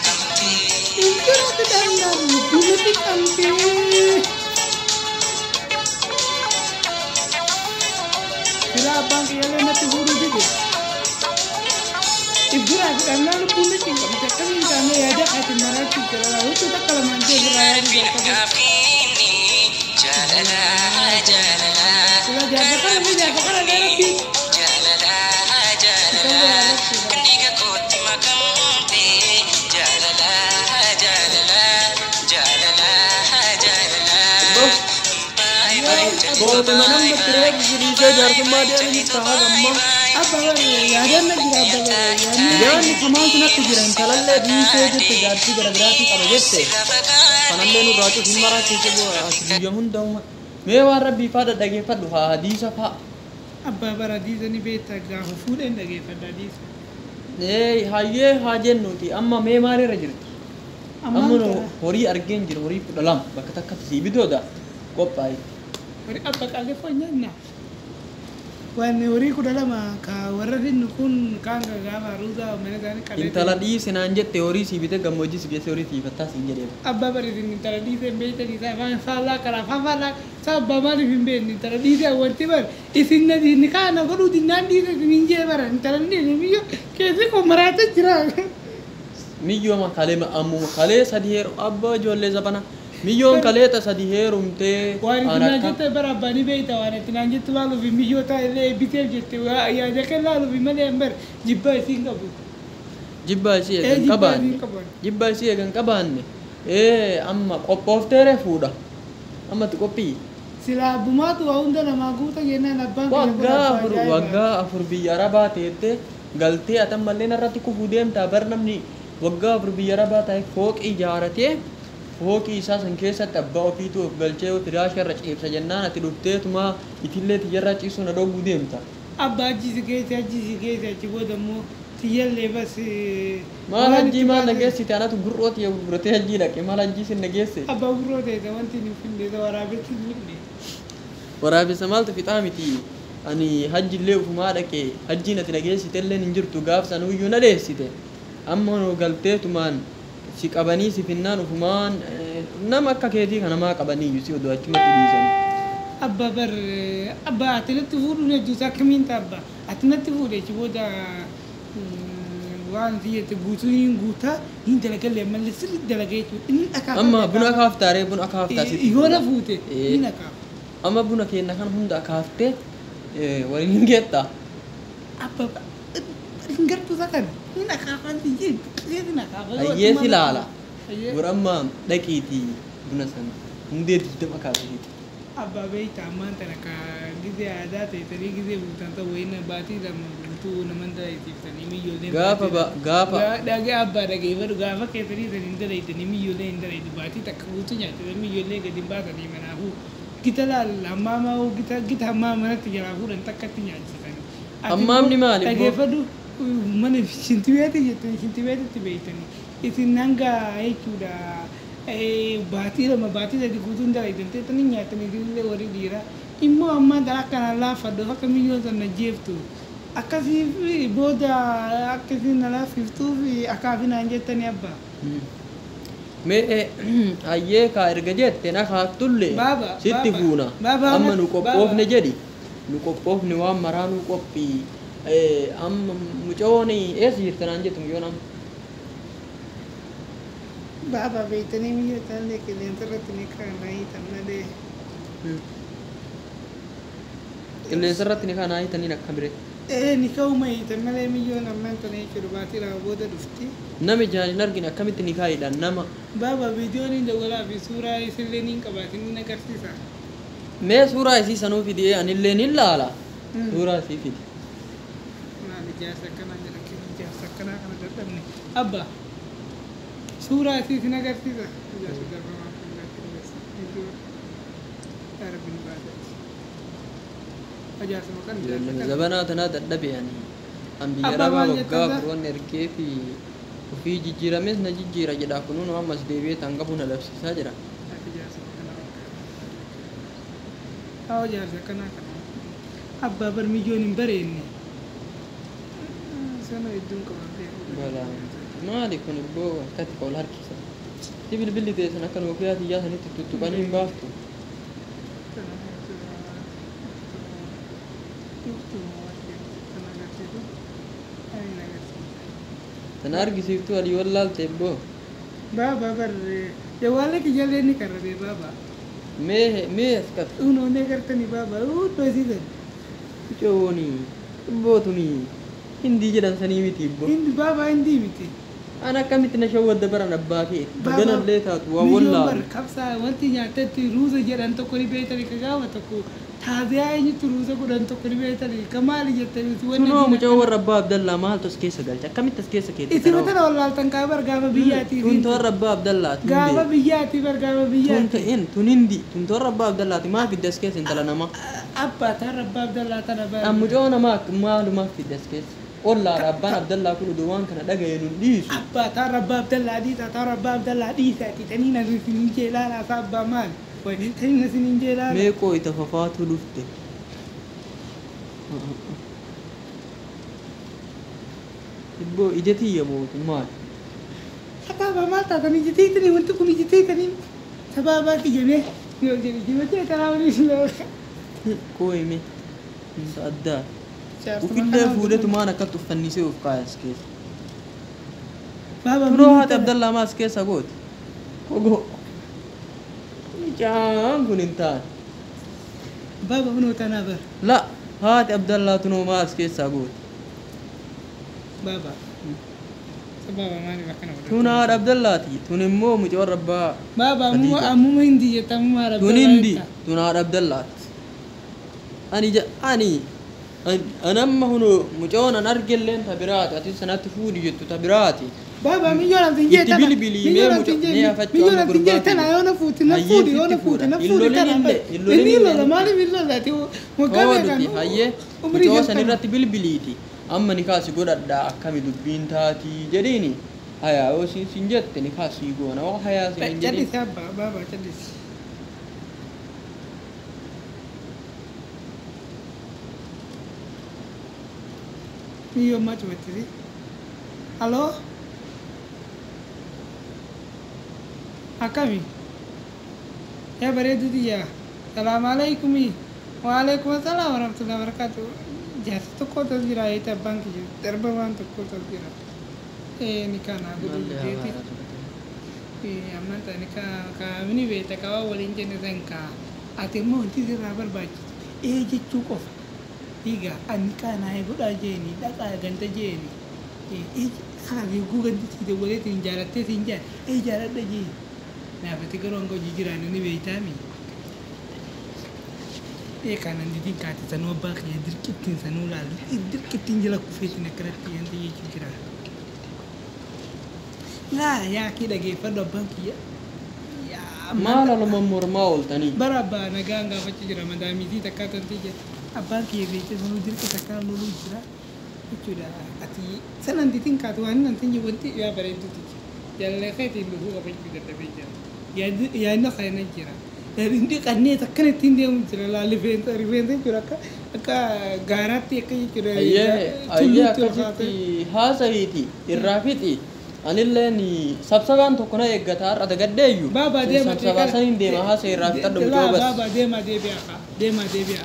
If biraa fidannaan lubbuun na cinqamtee. Silaa abbaan kiyyallee natti fuudhuu dide. If biraa fidannaan lubbuun na cinqamte akkamiin taanee yaada ati maraatti jira huccuu takka lamaan jee biraa yaaduu jalqabe. Silaa jaarsa kana illee jaarsa kana illee rabbii isallee yaa rabbii. Boote manam reefu si dhiisee jaarsummaa deemu jirta haga ammaa. Abba bara yaadaan na jira abba bara yaadni. Yaanni kamaan sun akka jira intalallee dhiisee jette jaartii gara biraatii qaba jette. Kanallee nurraa cufi hin maraachise ati guyyaa hunda mee waan rabbii faa dhaggeeffadhu haa hadiisa faa. Abba bara hadiisa ni beekta gaafa fuudheen dhageeffadha hadiisa. Ee hayyee haa jennuuti amma mee maalirra jirti? Amma nu horii argeen jira horii 12 bakka takkatti sii bitooda qophaa'e. Horii abba qallee foon nyaanna. Waan horii 12 ka warra finnu kun kaan ka gaafa aruuza mana isaanii qabee. Intala dhiise naan jette horii sii bitee gammoojjii si geesse horii siifattaa siin jedhee. Abba bara isin intala dhiise hin beektanii isaa afaan faallaa karaa afaan faallaa isaa abbaa maaliif hin beekne intala dhiise wanti bara isin na ni kaana godhuu dinnaan dhiise isin hin jee bara intala hin dhiise miyyoo keessi koo maraatee jira. Miyyooma kalee ammuma kalee sadi heeru abbaa ijoollee zabana miyyoon kaleeta sadi heerumtee. Waan itti naan jette bara abbaa ni beekta waan itti naan jette laaluuf miyyoo ta'a illee eebbiteef jette yaada kee laaluuf malee hin bara jibbaa isiin qabu. Jibbaa isii eegan Jibbaa qabaanne. isiin qaban. Jibbaa isii eegan qabaanne. Ee amma qophoofteere fuudha. Amma itti qophii. Silaa abbumaatu waa hunda namaa guuta jennaan abbaan kiyya kun Waggaa abbaa afur ajaa'ibaa. waggaa afur biyya arabaa teette galtee ati ammallee narratti kufuu deemtaa bar namni waggaa afur biyya arabaa ta'e fooqii ijaaratee fooqii isaa san keessatti abbaa ofiitu of galchee firaasha irra ciibsa jennaan ati dhufteetuma itillee tiyyarraa ciisuu na dhogguu deemta. Abbaa achi si geesse achi si geesse achi booda immoo tiyyallee bas Maal waan hajjii itti maal na baate. geessite anatu gurroo tiyya gurguratee hajjii dhaqe maal hajjii sin na geesse. Abbaa gurroo ta'e wanti hin finne waraabessi hin finne. Waraabessa maaltu fixaa miti ani hajjillee ufumaa dhaqe hajjiin ati na geessitellee hin jirtu gaaf sanuyyuu na dheessite amma nu galteetumaan si qabanii si finnaan ufumaan nama akka keetii kanamaa qabaniyyuu si oduu achumatti dhiisan. Abba bar abbaa ati natti fuudhuun hedduu akkamiin ta'a abbaa ati natti fuudhe achi booda waan siyyate guutuu hin guutaa hin dalagallee ammallee sirriitti dalagee jechuudha inni akaafa. Amma buna akaaftaaree buna akaaftaa sitti. Yoo na fuute Ee. ni akaafa. Amma buna keenna kan hunda akaaftee waliin hin geettaa. Abba hin gartuu isa kana hin akaafaan siyyee buqqisee hin akaafa. Hayyee si laala. Hayyee. Bor amma dhaqiitii buna sana hundee 20 kaasisiiti. Abbaa beektaa ammaan tana ka gizee aadaa ta'e gizee buutan ta'u wayina baatii lama guutuu naman dalaysiiftanii miyyooleen. Gaafa gaafa Dhagee abbaa dhageeffadhu gaafa keessanii san hin dalaytanii miyyoolee hin dalaytu baatii takka guutuu nyaatanii miyyoolee gadi hin baasanii manaafuu gita laal hammaamaa gita gita hammaa manatti jalaa fuudhan takkatti nyaachisanii. Hammaamni maali? Dhageeffadhu mana shintibeeti jettanii shintibeetitti beektanii isin hanga jechuudha. Baatii lama baatii sadi guutuu hin dalaytan teettanii nyaatanii isinillee warri dhiiraa immoo ammaan tana akkanaan laaffadhu akka miyyoon sana jeeftu akkasiif booda akkasiin na laaffiftuuf akaafinaan jettanii abbaa. Mee hayyee kaa erga jette na kaaftullee Baaba, sitti baaba, fuuna. baaba, Amma nu qophoofne baaba. jedhi. Nu qophoofne waan maraa nu qophii. Amma mucoon eessa jirta naan jettu mucoon amma. Baaba beektanii miyyoo isaallee qilleensa irratti ni kaa'anii hiitan malee. Qilleensa irratti ni kaanaa hiitaniin akka biree. Ee ni ka'uma hiitan malee miyyoon ammaan tana jechuudha baatii lama booda dhufti. Nama ijaan hin argine akkamitti ni kaa'idhaan nama. Baaba viidiyoon hin dawwalaa fi suuraa isillee ni qabaatin ni agarsiisa. Mee suuraa isii sanuu fidee anillee ni laala. Suuraa isii fidi. Maal ijaarsa akkanaa jala kennu ijaarsa akkanaa kana dadhabne. Abba suuraa isii isin agarsiisa. Ijaarsa darbamaa kan agarsiisa. Yaa Rabbi nu baasati. Ijaarsa maqaan ijaarsa kana. Zabanaa tanaa dadhabe ani. An biyya Abbaa arabaa maal waggaa jettan afur wanni ergee fi ofii jijjiirames na jijjiira jedha kunuun ammas deebi'ee tan qabu na labsiisaa jira. Ijaarsa akkanaa fakkaata. Haa ijaarsa akkanaa kana. Abbaa bar miyyoon hin bareenne. Sana hedduun qaban beeku. Balaa. Maali kun ibboo akkatti ol harkisa? Si bilbilli teessan akka Nookiyaa tiyyaa sanitti tuttuqanii hin baaftu. Tana argisiiftuu alii wallaalte ibboo. Baaba bar jawwaala kiyyalee ni qarrabe baaba. Mee mee as qabi. Unoo ne gartani baaba uddoo isiisan. Mucooni ibboo tuni hindii jedhan sanii miti ibboo. Hindi baaba hindii miti. An akkamitti na shawwadda baran abbaa kee. Baaba Ganallee taatu waa miyyoon bar wallaalu. kabsaa wanti nyaatetti ruuza jedhan tokko ni beektani ka gaafa tokko taaziyaa eenyutti ruuza godhan tokko ni beektani ka maali jettani wanni Tunoo diin mucoo akkana. warra abbaa Abdallaa maaltu as keessa galcha? Akkamitti as keessa keette Isin tanoo? tana wallaaltan kaa bar gaafa biyyaatii Tun isiin toorra abbaa Abdallaati hin gaafa beeku. biyyaatii bar gaafa Tun biyyaatii. ta'in tun hindi tun toorra abbaa Abdallaati maa fidde as keessa intala namaa? Abbaa taan abbaa Abdallaa tana bar. An mucoo namaa maalumaaf fidde as keessa? Ollaadha abbaan Abdallaa kun oduu waan kana dhagaye nun dhiisu. Abbaa taan abbaa Abdallaa dhiisaa taan abbaa Abdallaa dhiisaati tanii na isinin jee laalaa isaa abbaa maali? Wai tanii na isinin jee laalaa. Mee qooyta fafaatu dhufte. Ibboo ija tiyya mootu maali? Sababa maal taatan ija teessanii wanti kun ija teessanii sababaa kiyyamee yoo jedhe jibachee taraa waliin loola. Qooyime inta addaa. Jaarsuma Ufillee kanaa fuudhetumaan akkatti uffannisee of kaaya as keessa. Baaba Tunoo minuu haati tana. Abdallaa maa as keessa gooti? Kogoo. Mucaan kun hin taane. Baaba minuu tanaa bar. La haati Abdallaa tunoo maa as keessaa gooti? Baaba. Sababa maaliif akkana Tun godhatu? haadha Abdallaati. Tun immoo mucoo rabbaa Baaba ammuma Khadiija. ammuma hindi jetta ammuma haadha Tun Abdallaa hindi. jetta. Tun haadha Abdallaati. Ani ja ani an amma hunoo mucoon an argelleen ta biraati. Ati sanatti fuudhi jettu ta biraati. Baaba miyyoo namti hin jee Itti tana. bilbilii mee Miyyoo namti mucoo hin jee mee afachuu miyyoo amma namti hin jee gurbaa tana kiyya. yoo na fuuti na Hayyee fuudhi yoo sitti na fuuti fuudha. na Hin fuudhi tana lolinillee bar. hin Inni lolinillee lola maaliif hin lola ati waggaa meeqaan Ooluti hayyee umrii mucoo san shantama. irratti bilbiliiti. Amma ni kaasi godhadhaa akkami dubbiin taatii jedhiini. Hayaa yoo siin siin jette ni kaasii goona waa hayaa siin hin jedhin. Callisi abbaa baaba callisi. Miyyoo ammaa cufattisi. Haloo akkami? Yaa bareedu tiyya. Salaamu alaikum. Waalaikum assalam warahmatullahi wabarakatuh. Jaarsa tokkotu as jira eeta abbaan kiyya darba waan tokkotu as jira. Ni kana godhuu Malli diddeeti. hawaasa ture. Ammaan tani kaamini beekta qabaa waliin jenne san kaa. Ati immoo wanti sirraa barbaachisu ee jechuu qofa. Egaa ani kanaa godhaa jeeni dhaqaa ganda jeeni. Ee karaa eeguu gandi sii dawwaleetiin jaalattee siin jaal ee jaaladha jeeni. Naafati garuu hanga hojii jiraannu ni beektaami. Ee kanan didin kaate sanuu abbaa kiyya dirqittiin sanuu laalu dirqittiin jala kufeetiin akkanatti yanti jechuu jira. Laa yaa kee dhageeffadhu abbaan kiyya. Yaa Maal aluma mormaa ooltanii? Bara abbaa nagaan gaafachuu jira madaamiitii takkaa tantee jira. Abbaan kiyya beekte sanuu dirqi takkaa loluu jira jechuudha. Ati sanan didin kaate waan nan tinye wanti yaa bareedduuti. Jaalallee keetiin dhufuu qabachuu dadhabee jira. Yaadna kana jira. Hindi qannee akkana ittiin deemu jira laa rifeensa rifeensa jechuudha akka akka gaaraatti akka jechuudha. Hayyee hayyee Tulluutti ol kaatee. akkasitti haasa'iiti irraa fixi. Anilleen sabsabaan tokko na eeggata har'a dagaddeeyyu. Baaba deema Sabsabaa saniin deema haasa irraa fixadhu mucoo Laa bas. baaba deema deebi'a kaa deema deebi'a.